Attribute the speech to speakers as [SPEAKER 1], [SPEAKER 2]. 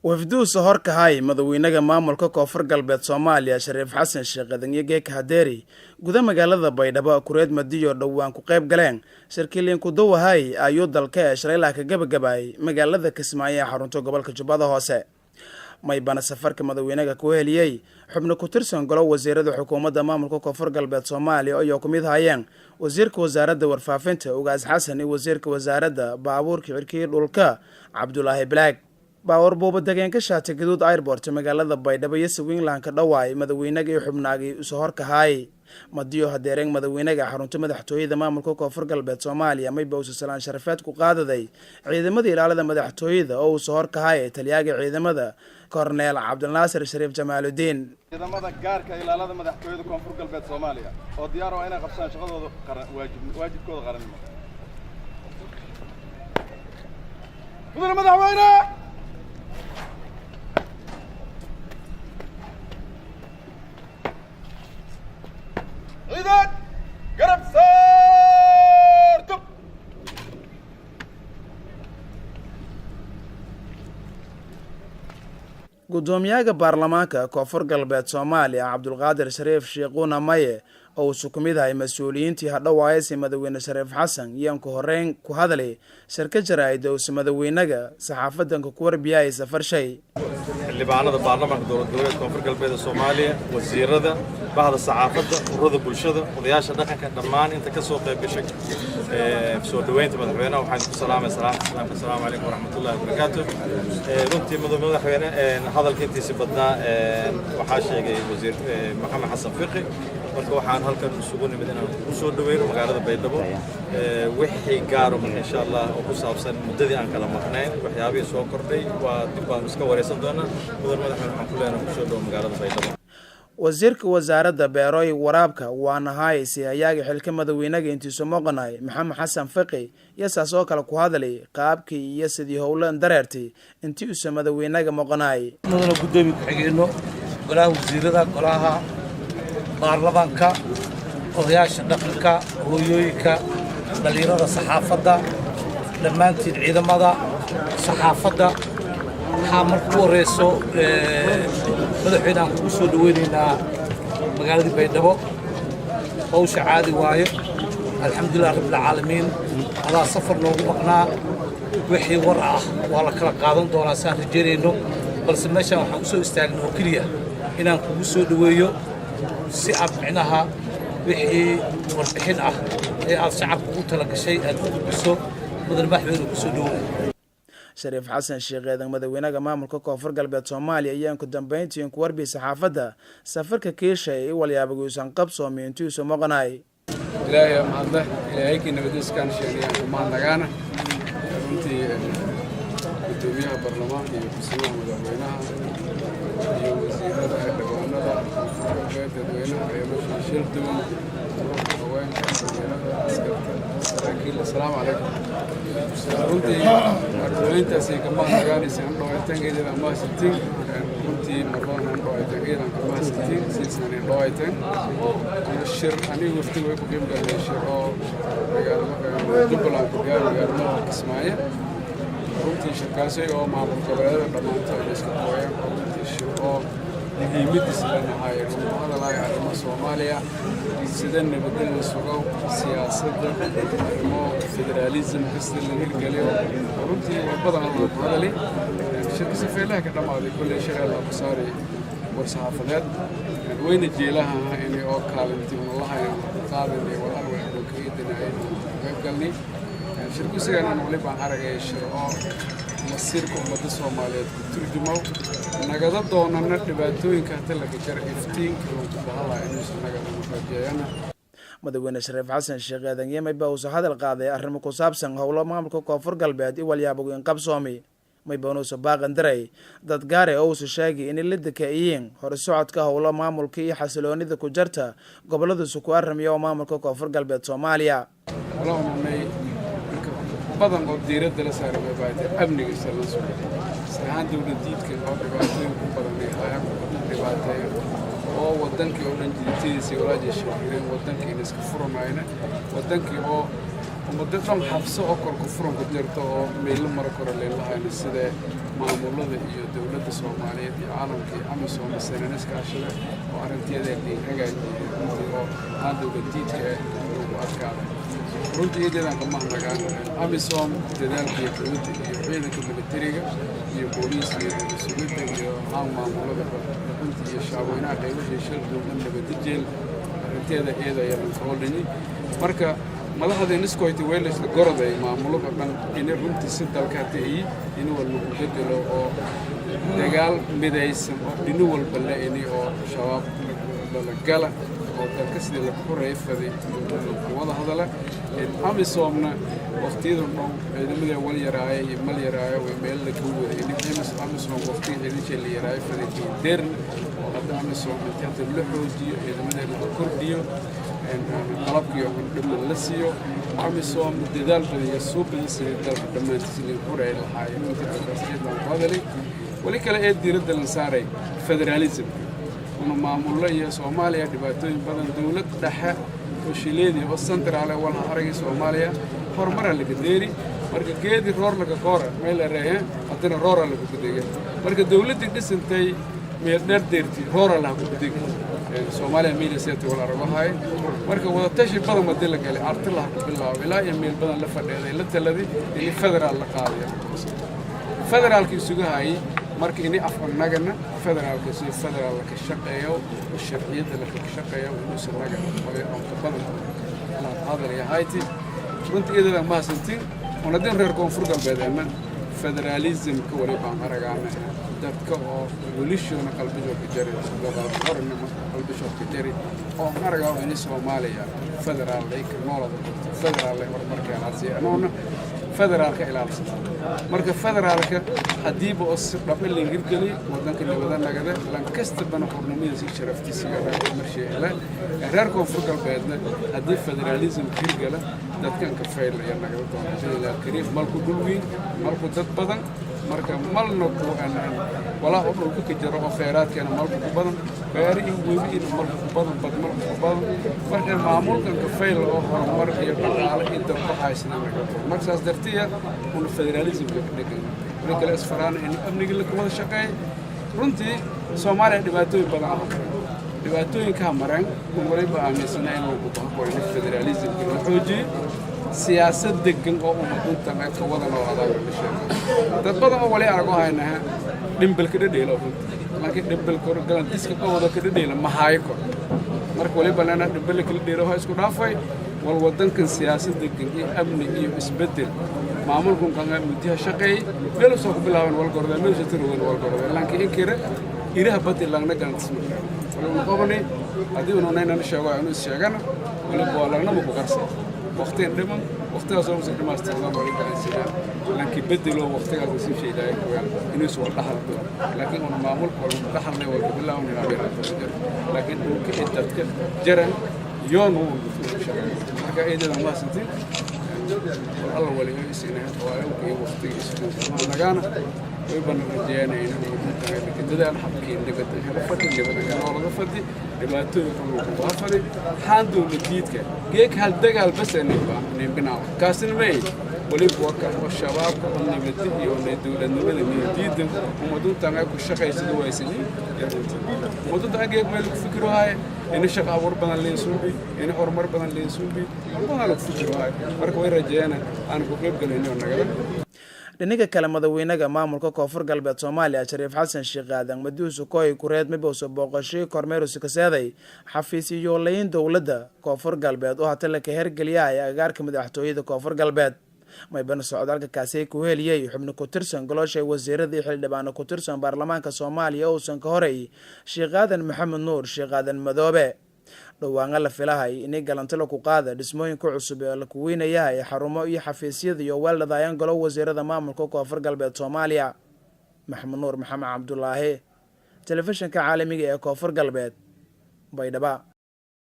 [SPEAKER 1] Wafduusa horkahay madaweynaha maamulka Koonfur Galbeed Soomaaliya Shariif Xasan Sheekh Aadan Geeka Hadeeri guda magaalada Baydhabo kureed madiyo dhowaan ku qayb galeen shirkiliin kudawahay ayuu dalka ee shalaylaha ka gabagabaayay magaalada Kismaayo ee xarunta gobolka Jubbada Hoose. Maybana safarka madaweynaha ku heliyey xubno ku tirsan golo wasiirada xukuumadda maamulka Koonfur Galbeed Soomaaliya ayoo ku mid hayeen wasiirka wasaaradda warfaafinta Ugaas Xasan iyo wasiirka wasaaradda baabuurka cirkii dhulka Cabdulaahi Balaag. Baawar buubadageenka Shaati Gaduud Airport magaalada Baydhabo iyo Sawingland ka dhawaay madaweynaga iyo xubnaagii isu horkahaay madiyo hadeereen madaweynaga xarunta madaxtooyada maamulka Koonfur Galbeed Soomaaliya. Mayba uusa salaan sharafeed ku qaadaday ciidamada ilaalada madaxtooyada oo uusa horkahaay taliyaaga ciidamada Korneel Cabdilnaasir Shariif Jamaaludiin.
[SPEAKER 2] Ciidamada gaarka ilaalada madaxtooyada Koonfur Galbeed Soomaaliya oo diyaar oo inay qabsaan shaqadooda qaran, waajibkooda qarannimo. Mudane madaxweyne, ciidan garab saartub.
[SPEAKER 1] Guddoomiyaha baarlamaanka Koonfur Galbeed Soomaaliya Cabdulqaadir Shariif Sheekhuuna Maye oo uusu ku mid ahay mas-uuliyiintii hadhowaayasi madaweyne Shariif Xasan iyaan ku horeyn ku hadlay shirka jaraa'ida uusa madaweynaga saxaafadanka ku warbiyayay safarshay.
[SPEAKER 3] Xildhibaanada baarlamaanka dowlad goboleed Koonfur Galbeed ee Soomaaliya, wasiirada, bahda saxaafadda, ururada bulshada, odayaasha dhaqanka, dhammaan inta ka soo qayb gashay soo dhoweynta madaxweynaha, waxaan ku salaamay salaamta islaamka: asalaamu calaykum waraxmatullahi wabarakaatu. Runtii madaxweyne, hadalka intiisi badnaa waxaa sheegay wasiir Maxamed Xasan Fiqi. Marka waxaan halkan isugu nimid inaan kugu soo dhoweyno magaalada Baydhabo. Wixii gaaro marka insha Allah oo ku saabsan muddadii aan kala maqnayn, waxyaabihii soo kordhay, waa dib baanu iska wareysan doonaa. Mudan madaxweyne, waxaan ku leenahay kusoo dhowo magaalada Baydhabo.
[SPEAKER 1] Wasiirka wasaaradda beeroy waraabka waanahay si-hayaaga xilka madaweynaga intiisu moqonay Maxamed Xasan Fiqi iyo saas oo kale ku hadlay qaabkii iyo sidii howlan dareertay intii uusa madaweynaga moqonay.
[SPEAKER 4] Mudana guddoomiye ku-xigeenno, golaha wasiirada, golaha baarlamaanka, odayaasha dhaqanka, hooyooyinka, dhallinyarada, saxaafadda dhammaantiin, ciidamada, saxaafadda, waxaa marka ugu horreyso madaxweyne aan kugu soo dhoweynaynaa magaaladii Baydhabo. Hawsha caadi waaye, alxamdulilah rabbilcaalamiin. Adaa safar noogu maqnaa, wixii war ah waa la kala qaadan doonaa saan rajaynayno, balse meeshaan waxaan u soo istaagnay oo keliya inaan kugu soo dhoweeyo si aad micnaha wixii warbixin ah ee aad shacabka ugu tala gashay aad u gudbiso. Mudan madaxweyne, ku soo dhowow.
[SPEAKER 1] Shariif Xasan Sheekh Eedan, madaweynaha maamulka Koonfur Galbeed Soomaaliya, ayaan ku dambeyntii ku warbiy saxaafadda safarka kiisha ee walyaabiguusan qabsoomi intiisu moqonay.
[SPEAKER 5] Ilaahay aa mahadleh, ilaahaykii nabadiiskaan sheegayaan ku mahadnagaana. Runtii guddoomiyaha baarlamaanka iyo kusimaha madaxweynaha iyo wasiirada, xildhibaanada Koonfur Galbeed, dadweynaha qeybasha shil duwan, haweenka, dhalinyarada, askarta, saraakiil, assalaamu calaykum. Runtii madaxweyntaasi ka mahadnagaanaysa andhawaytankeedada mahadsantiin. Runtii marbadan andhawaytankeedan ka mahadsantiin siisan andhawaytan shir. Aniga wafdiga way ku qiib galnay shir oo magaalada Jubbaland ku dhigaa magaalada Kismaayo. Runtii shirkaasi oo maamul goboleedada dhammaantood ay iska qooyaan, runtii shir oo muhiimadiisa lanahay lagu hadalayo arrimo Soomaaliya, sida nabadda la sugo, siyaasadda, arrimo federaalismka sida la hirgeliyo. Runtii badan loogu hadali shirka safeelaha ka dhammaaday. Kolley sharci loogu saaray war saxaafadeed weyna jeelaha inay oo kaalintii unalahayn qaadanay wal arway addoonkaidinay qayb galnay shirku. Isagana wali baan aragay shir oo masiirka ummadda Soomaaliyeed ku turjumo nagada doonana dhibaatooyinka hata laga jara iftiinka lagu bahalaa inuusan nagadana rajeeyana.
[SPEAKER 1] Madaxweyne Shariif Xasan Sheekh Aadan Yemay baa uusa hadal qaaday arrimo ku saabsan howlo maamulka Koonfur Galbeed i walyaabogu inqabsoomi. Maybanuusa baaqan diray dad gaare oo uusa sheegay inay la daka'iyiin hore socodka howlo maamulka iyo xasiloonida ku jarta goboladiisu ku aramiya oo maamulka Koonfur Galbeed Soomaaliya.
[SPEAKER 5] Wala ununay marka badan oo diiradda la saaray way baatay amniga isa la sugay is ahaan dowlad diidka oo dhibaatooyin ku badan ay hayaan, dhibaateeya oo wadankii oo dhan jiditadiisii walaaja sheegireen, wadankii in iska furamayna, wadankii oo Ummadda dhan xabso oo korku furanku jirto oo meelo mara kore leelahayna, sida maamulada iyo dowladda Soomaaliyeed iyo caalamka iyo AMISOM sananiskaashada oo arrinteeda liin hagaajiyay runtii, oo aan dowladiidka ah lagu adkaaday runtii. Iyadeedan kama mahadnagaan AMISOM dadaalka dowladda iyo ciidanka militariga iyo booliiska iyo dowlad sugidda iyo haan maamulada runtii iyo shacweynaha qaybashii shal dowlad nabadijeel arrinteeda iyada ayaa kahoolinyi. Marka madaxda niskoyti weylashla goroday maamulada dhan inay runtii si dalka hata iyi in wal lagu bedelo oo dagaal midaysan oo dhino walba la ini oo Shabaab lala gala oo dalka sidii lagu xoreeyay faday wada hadala. AMISOMna waqtiyadan dhow ciidamadii wal yaraaya iyo mal yaraaya way meel la ka waday in AMISOM waqtiga ciidankii la yaraayo faday deern oo hadda AMISOM intii hadda la xoojiyo, ciidamadeeda la kordhiyo, qalabkii oo dhammaan la siiyo. AMISOM dadaal badan iyo soo badan sidii dalka dhammaantiis lagu xoreeyay lahaayeen runtii. Arrintaas baan ku hadalay. Weli kale ee diiradda la saaray federalismka una maamullo iyo Soomaaliya dhibaatooyin badan, dowlad dhexe oo shileedii oo central walha aragay Soomaaliya horumara laga deeri. Marka geedi roor laga koora meel la reehe, haddana roora lagu gudega. Marka dowladdii dhisantay meel dheer deerti roora laha ku gudega Soomaaliya miilaseeta wal aragahay. Marka wadatashi badan madii la galay, arti laha ku bilaabo ilaa iyo meel badan la fadheeday, la taladay in federaal la qaadayo, federaalka isugu hayay. Marka ini af-annagana federaalka si federaal ka shaqeeyo, sharciyadda la ka shaqeeyo, inuusan naga ka badan la hadalaya hayti runtii. Iyadana mahadsantiin. Unadin reer Koonfur Galbeed federalismka wali baan aragaana dadka oo welishona qalbishoo ka jari, horna qalbishoo ka jari oo aan aragaa ini Soomaaliya federaal ay ka noolada korto, federaal ay horumarka ilaasiya, anoona federaalka ilaalsata. Marka federaalka haddiiba oo si dhab in la hirgeliyo, wadanka nabada nagada, lankastabana xornimadiisa sharaftiisiga marshii hele. Reer Koonfur Galbeedna haddii federalism hirgala, dadkan ka fayl ayaa nagada doona biidnillahi alkariim. Malku dhul weyn, malku dad badan, marka malna ku walaa oo dhulka ka jiro oo khayraadkeena malku ku badan, beeri iyo webi iyo malku ku badan, bad malku ku badan. Marka maamulkan ka fayl oo horumar iyo dhaqaale iyo dadba haysana naga doona. Marka saas dartiya una federalismka ka dhegan. Wali kale isfaraana in amniga la wada shaqeeya runtii. Soomaaliya dhibaatooyin badan ah dhibaatooyinkaa mareen un waliba aaminsanaa in lagu bahan karo in federalismka la xoojiyo, siyaasad degan oo ummaduntan ay ka wada noolaadaan la sheego. Dad badan oo wali arago haynaha dhimbalka dhadheelo runtii, laakiin dhimbalka hor galantiska qowda ka dhadheela ma haayo kor. Marka waliba lena dhimbala kala dheelo ha isku dhaafay wal wadankan siyaasad degan iyo amni iyo isbeddel. Maamulkan kan muddiha shaqeeyey meel soo ku bilaaban wal gorda, meel soo tirogan wal gorda, laakiin inkira iraha badi langna galantis ma wali unu qabanay. Haddii unu naynana sheego inu is sheegana waliba waa lagnama ku qarsa waqtigan dhiman, waqtigaas oo usan dhamaystirnaan wali galansinaa, laakiin bedelo waqtigaas nasiib sheedaay kuweel inuu is wal dhaxal doono. Laakiin una maamulka wal dhaxalnay wal bilaawan ilaa meel jiro, laakiin dhulka iyo dadka jaran yoon uu shaqeeyo. Marka eedadan mahadsantiin. Alla waliyo isina waayowka iyo waqtiga isugu nagaana way bana rajeynayna dadaal xabkii nabadda hela fadhi, nabadda noolada fadhi, dhibaatooyinka lagu baafadi xaan dowladiidka geek hal dagaal bas nimbinaaw kaasina may waliba waa kan oo shabaabka oo nabadda iyo dowladnimada niyadiidan ummaduntan ay ku shaqaysada waysani. Ummaduntan geek meel ku fikiro haaye in shaqo abuur badan leen suubi, in horumar badan leen suubi, badan lagu fikiro haaye. Marka way rajeeyana aan ku qayb galayno nagada.
[SPEAKER 1] Dhinaga kale, madaweynaha maamulka Koonfur Galbeed Soomaaliya Shariif Xasan Sheekh Aadan maduusu koy kureed mibowse booqashii kormeerusi kaseeday xafiis iyoolayn dowladda Koonfur Galbeed oo hata laka hergeliyahay agagaarka madaxtooyada Koonfur Galbeed. Maybana socdaalka kaasi ku heliyey xubno ku tirsan goloosha wasiirada iyo xildhibaano ku tirsan baarlamaanka Soomaaliya uusan ka horay Sheekh Aadan Maxamed Nuur Sheekh Aadan Madoobe. Dhowaanga la filahay inay galanti laku qaada dhismooyinka cusub ee la kuweynayahay xarumo iyo xafiisyada iyo weeldhadaayaan golo wasiirada maamulka Koonfur Galbeed Soomaaliya. Maxamed Nuur Maxamed Cabdulaahi, Telefishinka Caalamiga ee Koonfur Galbeed, Baydhaba.